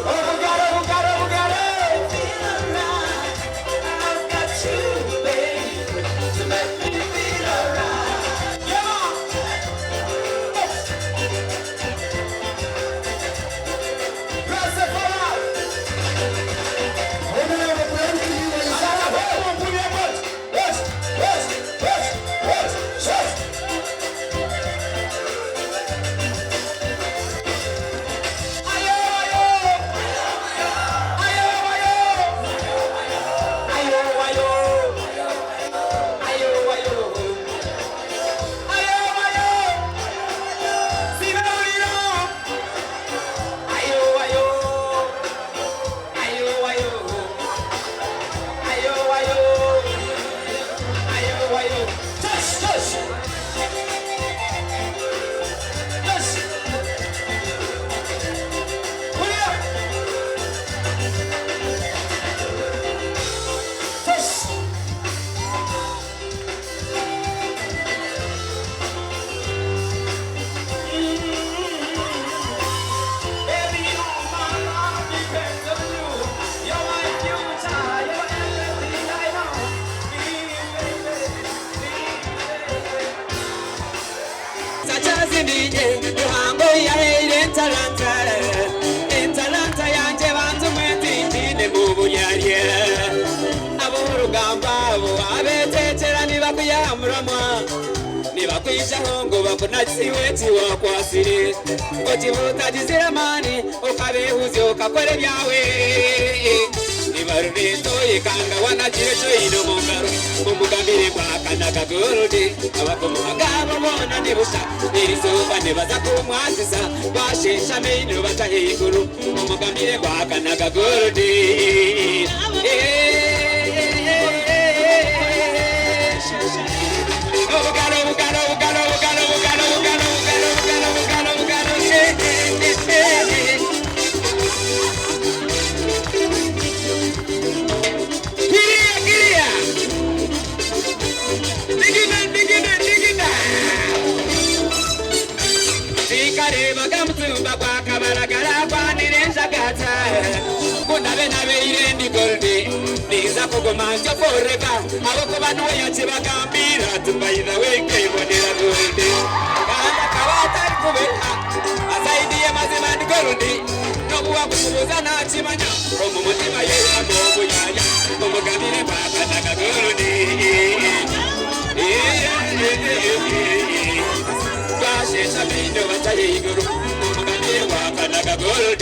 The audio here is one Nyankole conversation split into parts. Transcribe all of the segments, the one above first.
Obugaro, obugaro, obugaro! Ruhanga ou yahaire entalanta, entalanta yangye bantu mwe tingiinemu buryarya. Ab'orugamba abo abeetekyera nibakwiha aha muramwa, nibakwijaho ngu bakunagise iwe eki waakwatsire. Okiba otagizire amaani, okabeehuzya okakora ebyawe. Nibarureeta oyekanga wanagire eki oine omu ngaro, omugambire ngu aka n'akagorode. Abakumuha gaabo boona ni busha, erizooba nibaza kumwazisa, basheesha amaino bata ahaiguru, omugambire ngu aka n'akagorode. Obugaro, obugaro, obugaro, obugaro, obugaro, obugaro, obugaro, obugaro, obugaro, obugaro, eh, eh, eh, eh. Kiriya, kiriya. Digida, digida, digida. Tinkareebaga mutumba gwa kabaragara gwanire enjagata. Ku ndabe nabeire ndi gold, ninza kuguma ntyo forever. Ahabw'okuba niwe yakibagambiire ati by the way nkebonera gold. Kandi akaba atarikubeiha, asaidiye mazima ndi gold. N'obu wakumubuuza nakimanya, omu mutima yeihamu obuyaya. Omugambire ngu aka naka gold. Twasheesha amaino bata ahaiguru, omugambire ngu aka naka gold.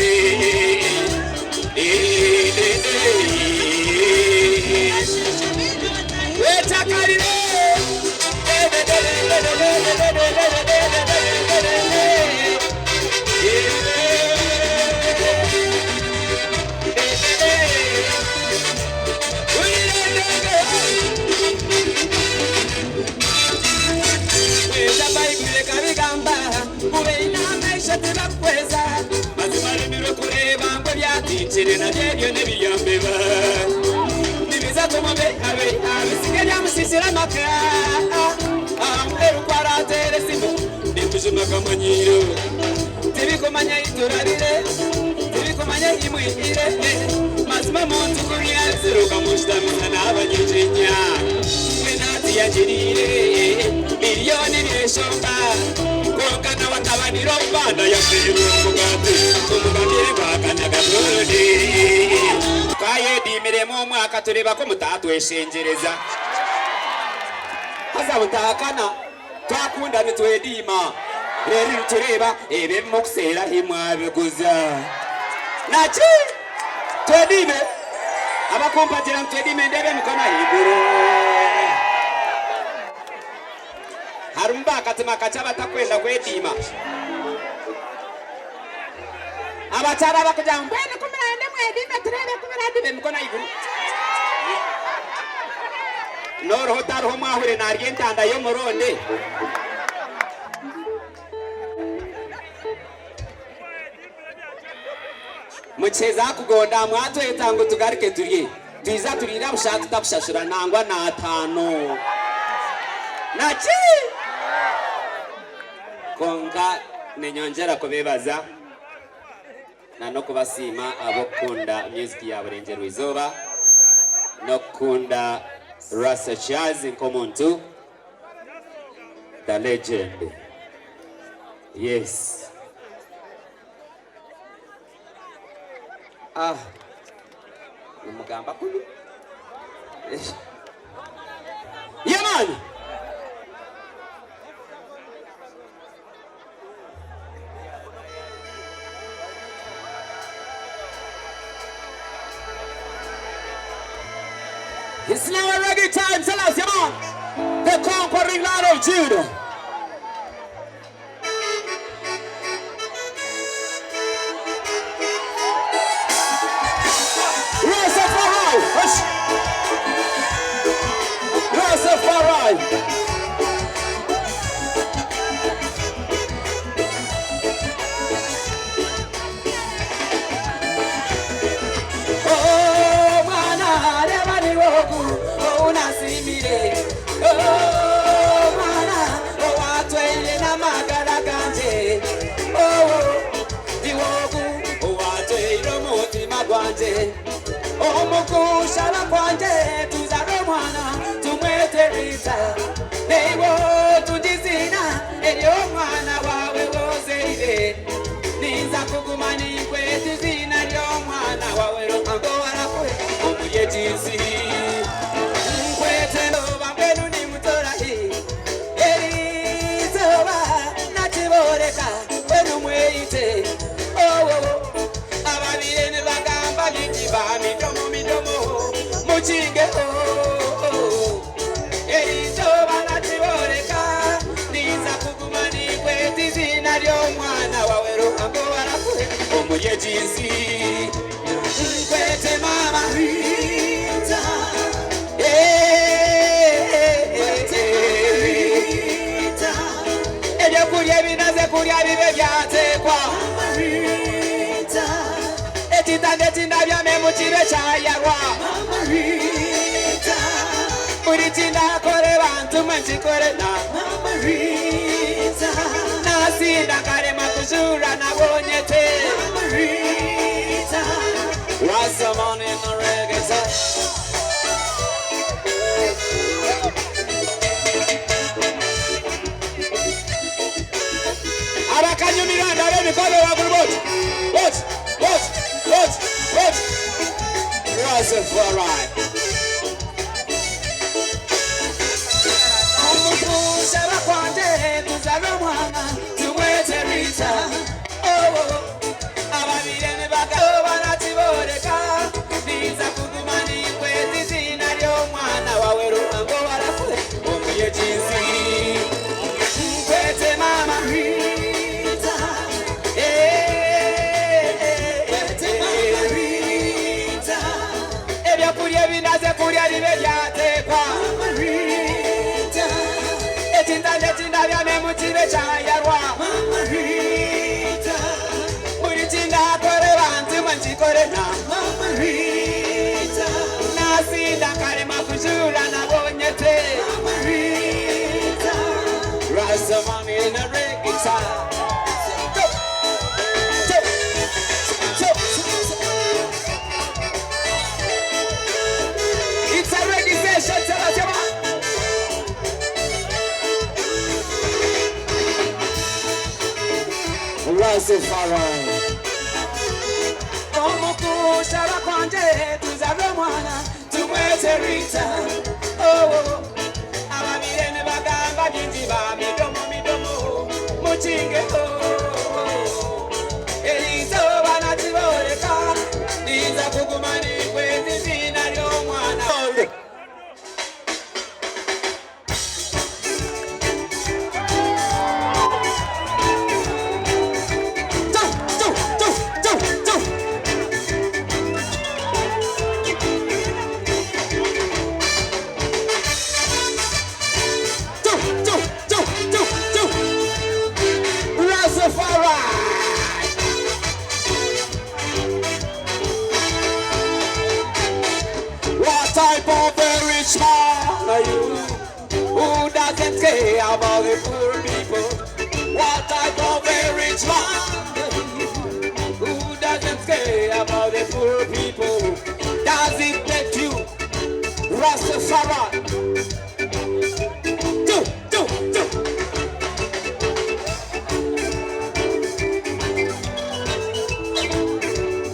Wetakarire. Kweza Baibuli ekabigamba ngu baine amaisho tibakukweza. Mazima aremirwe kureeba ngu ebyatinkire nabyo ebyo n'ebiryambeba. Nibiza kumubeihabeiha bisige byamusisira amaka. Aha muheru ku araateera esimu nimujuma akamanyiiro. Tibikumanya ei turabire, tibikumanya ei mwihire. Mazima omuntu kuri azire okamushutamisa naaba nyiginya. Mbwenu hati yagiriire miriyoni byeshomba. Kwonka nawe akaba ni Robanda yafeerwa omugaati. Omugambire ngu akanaga gold. Twayediimiremu omwaka tureeba ku mutaatweshengyereza. Haza butahakana. Twakunda nitwediima, reero nitureeba ebi ebimukuseera ahi mwabiguza. Naki? Twediime. Abakumpagira ngu twediime ndeebe emikono ahaiguru. Harimu baakatima kakye abatakwenda kwediima. Abakyara abakugira ngu mbwenu ku murayende mwediime tureebe ku biraadiba emikono ahaiguru. N'oriho otariho omwahure naarya entanda y'omuronde. Mukiheza kugonda mwatweta ngu tugaruke turye. Twija turiira busha tutakushashura nangwa n'ataano. Naki? Kwonka ninyongyera kubeebaza na n'okubasiima ahabw'okukunda music ya Burengyerwa Izooba n'okukunda Rasta Charles nk'omuntu, the legend. Yes. Ah, nimugamba kubi. Yeah man. It's now a reggae time. Tell us, yeah man. The conquering lion of Judah. Rastafari! Rastafari! Oh, mwana reba ni wogu ou nasiimire Oh, mwana owatwaire n'amagara gangye Oh, niwe ogu owatwaire omutima gwangye Omu kushaba kwangye tuzare omwana tumwete Rita Naiwe otungye eiziina ery'omwana waawe w'ozaire Ninza kuguma ninkweta eiziina ry'omwana waawe Ruhanga owarakuhe omuri egi nsi Nkwete oba mbwenu nimutorahi Eri izooba nakibooreka mbwenu mweyite oh, oh. Ababaire nibagamba bingi ba midomo midomo mukingeho oh, oh. Eri izooba nakibooreka ninza kuguma ninkweta eiziina ry'omwana waawe Ruhanga owarakuhe omuri egi nsi Nkwete mama Rita Ebyokurya ebinaze kurya bibe byateekwa Ekitanda eki ndabyamemu kibe kyayarwa Buri ki ndakore bantumwe nkikore na Nasinda nkaremwa kujuura nabonye te Rastaman in the reggae time. Abakanyumirwa ndabe emikono waggulu bwoti bwoti bwoti bwoti bwoti Rastafari. Omu kushaba kwangye tuzare omwana tumwete Rita oh, oh. Ababaire nibagamba nakibooreka ninza kuguma ninkweta eiziina ry'omwana waawe Ruhanga owarafure omuri egi nsi nkwete maama Rita eh, eh, Rita ebyokurya ebinaze kurya bibe byateekwa ekintanda ekindabyamemu kibe kyayarwa buri kindakore bantumwe nkikore na nasinda nkarema kujuura nabonye te Rastaman in a reggae time. Go, go, go. It's a reggae session, tell us, yeah, man. Rastafari. Omu kushaba kwangye tuzare omwana tumwete Rita oh, oh. Ababaire nibagamba bingi ba midomo midomo mukingeho Eri izooba nakibooreka ninza kuguma ninkweta eiziina ry'omwana. Two, two, two, two, two. Two, two, two, two, two. of a rich man are you who doesn't care about the poor people? What type of a rich man are you who doesn't care about the poor people? Does it make you Rastafari? Do, do, do.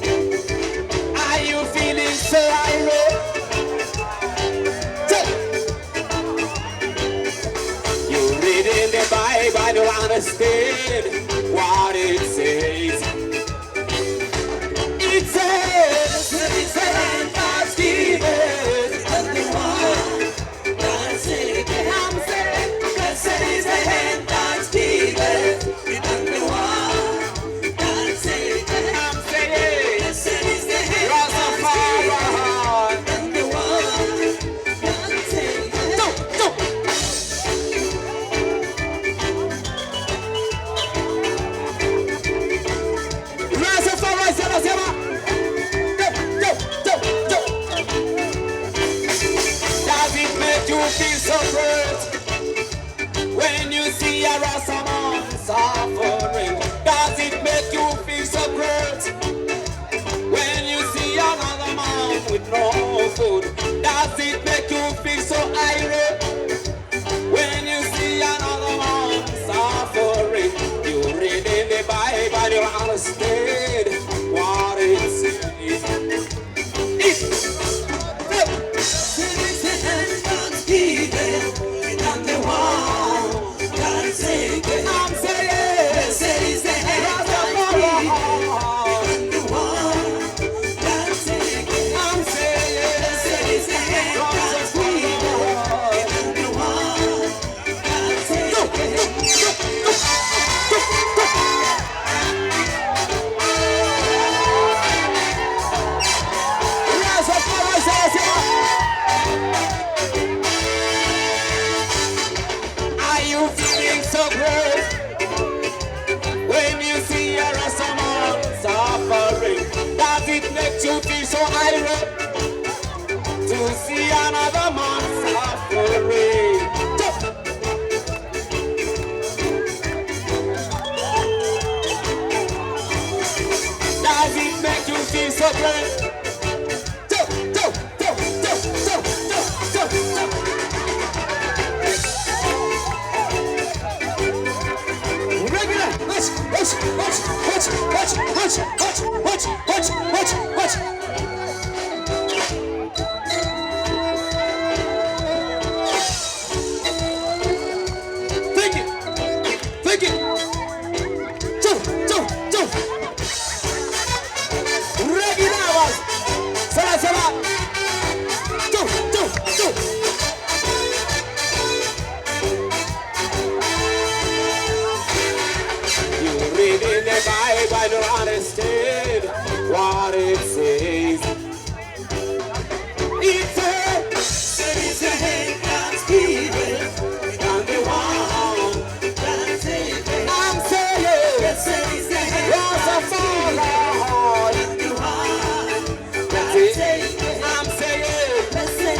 Are you feeling so irate? You read in the Bible and you understand what it says. It says, it's the hand that giveth. I'm saying, blessed is the hand that giveth. I'm saying, Rastafari. Go, go. Rastafari, sema, sema. Go, go, go, go. Does it make you feel so great when you see a Rasta man suffering? Does it make you feel so great when you see another man with no food? Does it make you feel so irate when you see another man suffering? You read in the Bible, you understand what it says. It, I'm saying, Rastafari. I'm saying, Rastafari. Go, go, go, go, go, go. Rastafari, sema, Are you feeling so great when you see a Rasta man suffering? Does it make you feel so irate to see another man suffering? Go. Does it make you feel so great? Go, go, go, go, go, go, go, go. Regular. Watch, watch, watch, watch, watch, watch, watch, watch, watch, watch, watch. Think it. Think it. Two, two, two. Regular was. Sala, sala. Two, two, two. You read in the Bible, you understand what it says. It says, and the one I'm saying, Rastafari. I'm saying, Rastafari.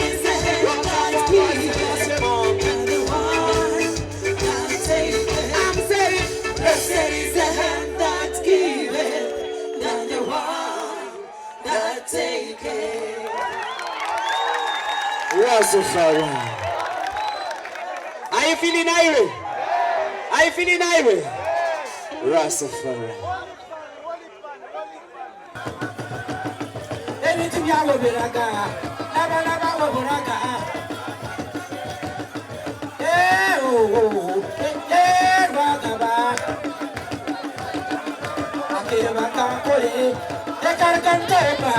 I'm saying, Blessed is the hand that giveth, than the one that taketh. Rastafari. Are you feeling irate? Are you feeling irate? Rastafari. Ebintu byaweberaga labalaba weburaga. Eh, oh, eh, eh, rwagaba akeba kankole ekarkantepa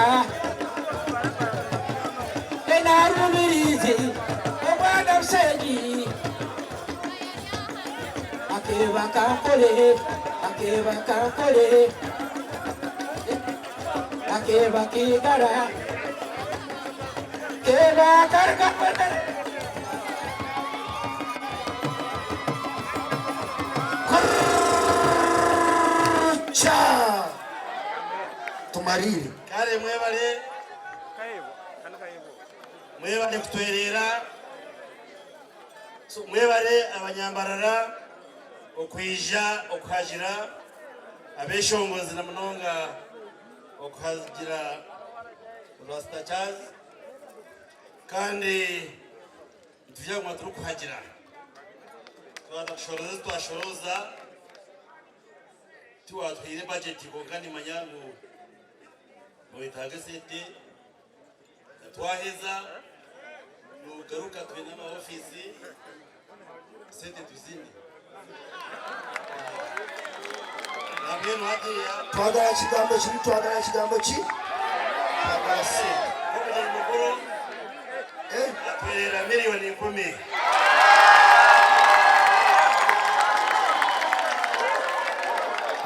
enarumirizi omwana busengi akeba kankole akeba kankole akeba kigara keba karka. Cha tumarire. Kale mwebale, Mwebare kutwereera, mwebare abanyambarara okwija okuhagira abeshongozi na munonga okuhagira Rasta Charles kandi nitwija kuguma turikuhagira twaza kushoroza ezi twashoroza tiwatuhaire budget kwonka nimanya ngu noyetaaga esente. Twaheza nogaruka twine ama ofiisi sente tuzine. Nambwenu hatiya. Twagala kigambo kimu, twagala kigambo ki? Twagala sente. Omugyenyi mukuru Eh? atwerera miriyoni ikumi.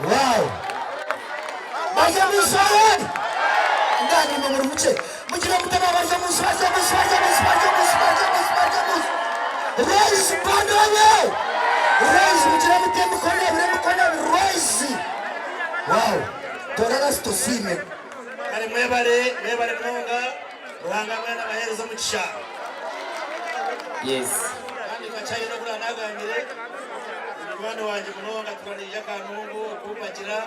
Wow! Barya munsi bawe! Nganyuma muri muke. Mugire mutema barya munsi, barya munsi, barya munsi, barya munsi, barya munsi, barya munsi. Raise bandobe! Raise mugire mute mukone, bure mukone, raise. Wow! Torara situsime. Kare mwebare, mwebare munonga, Ruhanga mwena abahereze omugisha. Yes. Kandi Kachayina ogura nagambire, munywani wangye munonga turanije akanungu okumpagira.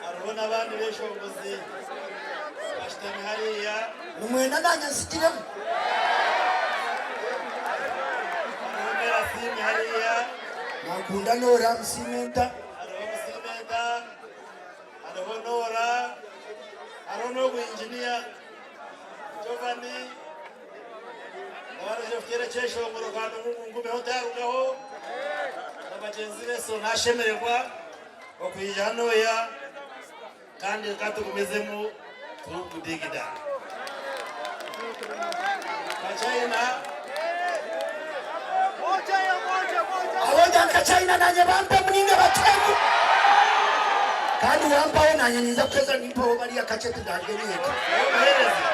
Hariho n'abandi beshongozi bashutami hariya. Nimwenda nanye nsigiremu. Hariho Mera Siimi hariya. Nakunda Nora Musimenta. Hariho Musimenta, hariho Nora, hariho n'ogu inginiya Giovanni. Nawe araija kuteera ekyeshongoro kandi ngu ngumeho ntarugaho na bagyenzi be so nashemererwa okwija hanoya kandi reka tugumizemu turikudigida. Kachina. Abonda nka China nanye bampe muninga batemu. Kandi wampaho nanye ninza kuheza nimpaho bariya kakye tindange niyeka. Omuhereza.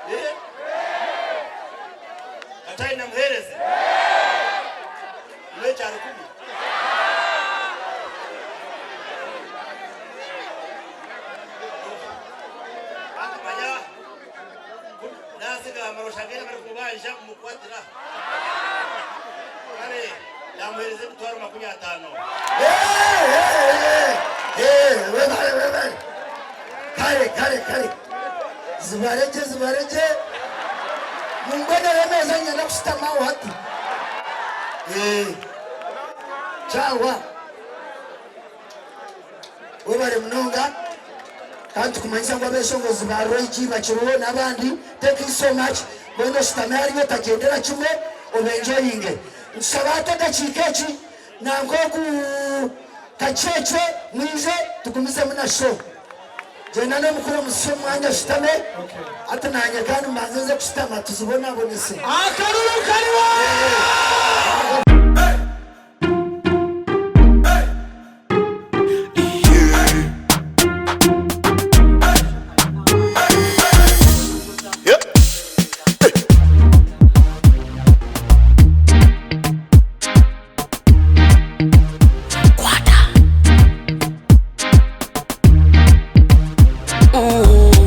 Eh? Kachina muhereze. Iwe kya rukumi. Akamanya naziga amarosha gene bari kubanja mukwatira. Kare namuhereza emitwaro 50. Webale, webale. Kare, kare, kare. Zibareje, zibareje. Mumbonere meza nyenda kushutama aho hati. Kyawa. Webale munonga. Kandi tukumanyisa ngu abeshongozi ba Roy bakiriho n'abandi. Thank you so much. Mbwenu oshutame hariyo otagyendera kimwe obenjoyinge. Ntusaba hati akakiiko eki nanka oku Kacece mwije tugumizemu na show. Gyenda n'omukuru omusise omwanya oshutame. Hati nanye kandi mbanze nze kushutama tuzibonabonese. Akaruru kariho!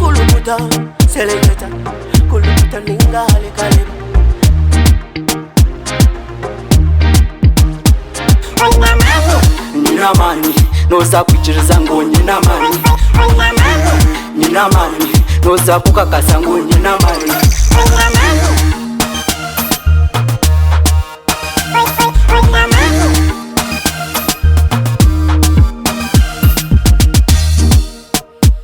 Kulukuta, seleketa, kulukuta ningale kaleba. Nyina amani noza kwikiriza ngu nyina amani. Nyina amani noza kukakasa ngu nyina amani.